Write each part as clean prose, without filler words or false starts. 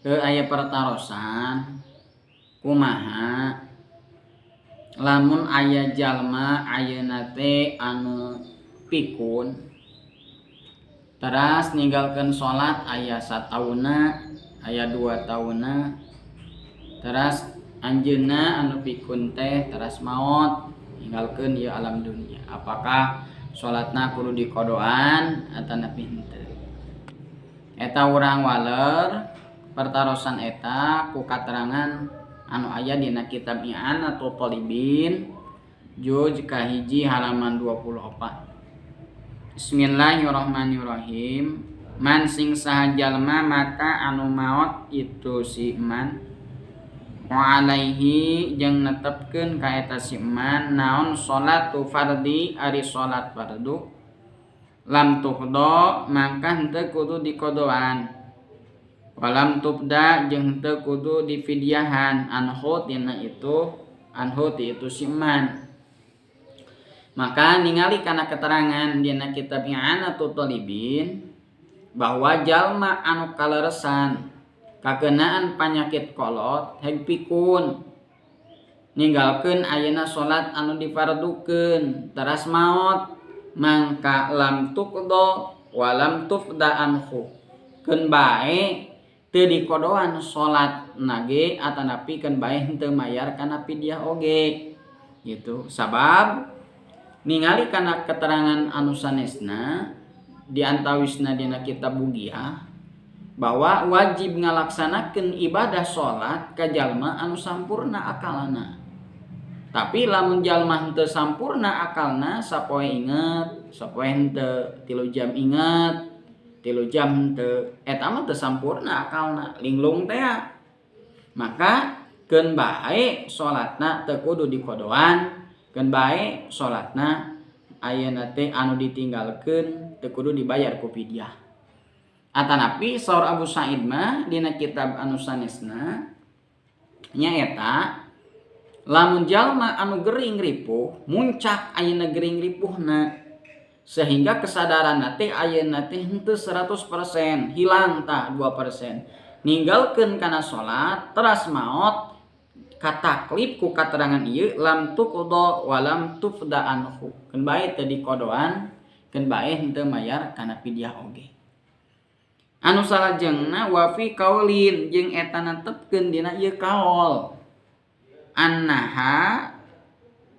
Aya pertarosan, kumaha lamun aya jalma ayeuna teh anu pikun, teras ninggalkeun salat aya sataunna, aya 2 taunna, teras anjeunna anu pikun teh teras maot, ninggalkeun ieu alam dunia, apakah salatna kudu dikodoan atanapi henteu? Eta urang waler pertarosan eta ku katerangan anu aya dina kitab I'anatul Thalibin juz kahiji halaman 24. Bismillahirrahmanirrahim. Man sing saha jalma mata anu maot itu si man, wa alaihi jeung netepkeun ka eta si man naon salatu fardi, ari salat fardu, lam tuqda mangka henteu kudu dikodoan, walam tufda jeung henteu kudu difidyahan, anhu tina itu, anhu ti itu si man. Maka ningali kana keterangan dina kitab I'anatul Thalibin bahwa jalma anu kaleresan kakenaan panyakit kolot, heg pikun, ninggalkeun ayeuna salat anu difardukeun, teras maot, mangka lam tuqda walam tufda anhu, keun bae teu dikodoan salat nage atanapi keun bae henteu mayar kana fidyah oge gitu. Sabab ningali kana keterangan anu sanesna di antawisna dina kitab Bugiyah bahwa wajib ngalaksanakeun ibadah salat ka jalma anu sampurna akalna. Tapi lamun jalma henteu sampurna akalna, sapoe inget, sapoe henteu, 3 jam inget, 3 jam henteu, eta mah teu sampurna akalna, linglung teh. Maka keun bae salatna teu kudu dikodoan, keun bae salatna ayeuna teh anu ditinggalkeun teu kudu dibayar ku fidyah. Atanapi saur Abu Said mah dina kitab anu sanesna nyaeta lamun jalma anu gering ripuh muncak ayeuna gering ripuhna sehingga kesadaran teh ayeuna teh henteu 100%, hilang tah 2%, ninggalkeun kana salat teras maot, kataklif ku katerangan ieu lam tuqda walam tufda anhu, keun bae teu dikodoan, keun bae henteu mayar kana fidyah oge. Anu salajengna, wa fi qaulin jeung eta netepkeun dina ieu kaol, annaha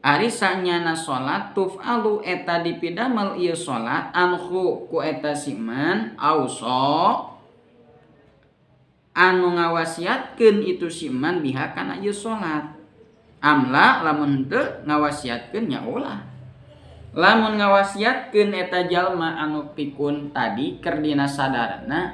ari sanyana salat tuf'alu eta dipidamel ieu salat anhu ku eta siman auso anu ngawasiatkeun itu siman biha kana ieu salat, amla lamun henteu ngawasiatkeun nya ulah. Lamun ngawasiatkeun eta jalma anu pikun tadi keur dina sadarna,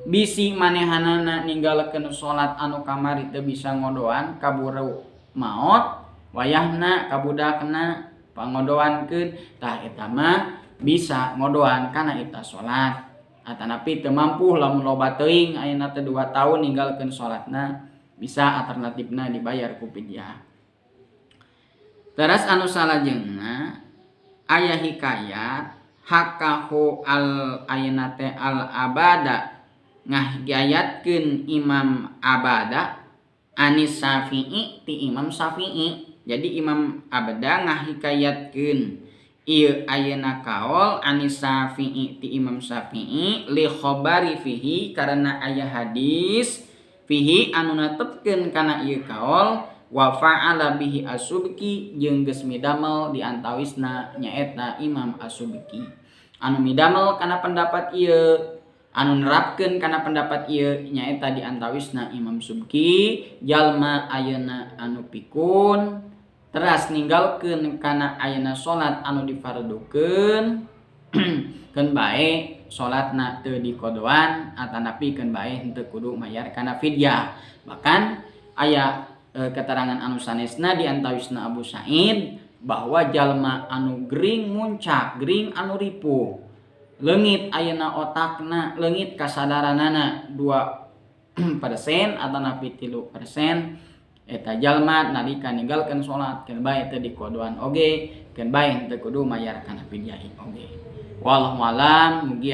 bisi manehanana ninggalkeun salat anu kamari teu bisa ngodoan, kaburu maot, wayahna kabudakna pangodoankeun, tah eta mah bisa ngodoan kana eta salat. Atanapi teu mampu, lamun loba teuing ayeuna teh 2 tahun ninggalkeun salatna, bisa alternatifna dibayar ku fidyah. Teras anu salajengna aya hikayat hakahu al ayeuna teh al abada, ngahikayatkeun Imam Abada anis Syafi'i ti Imam Syafi'i. Jadi Imam Abada ngahikayatkeun ieu ayeuna kaol anis Syafi'i ti Imam Syafi'i li khabari fihi karena aya hadis fihi anu netepkeun kana ieu kaol, wa fa'ala bihi Asubki jeung geus midamel di antawisna nyaeta Imam Asubki anu midamel kana pendapat ieu, anu nerapkeun kana pendapat ieu nyaeta di antawisna Imam Subki. Jalma ayeuna anu pikun teras ninggalkeun kana ayeuna salat anu difardukeun, keun bae salatna teu dikodoan atanapi keun bae henteu kudu mayar kana fidyah. Bahkan aya keterangan anu sanesna di antawisna Abu Said bahwa jalma anu gering muncak, gering anu ripuh, leungit ayeuna otakna, leungit kasadaranana 2% atanapi 3%, eta jalma nalika ninggalkeun salat keun bae teu dikodoan oge, keun bae henteu kudu mayar kana fidyah oge. Wallahu alam, mugia.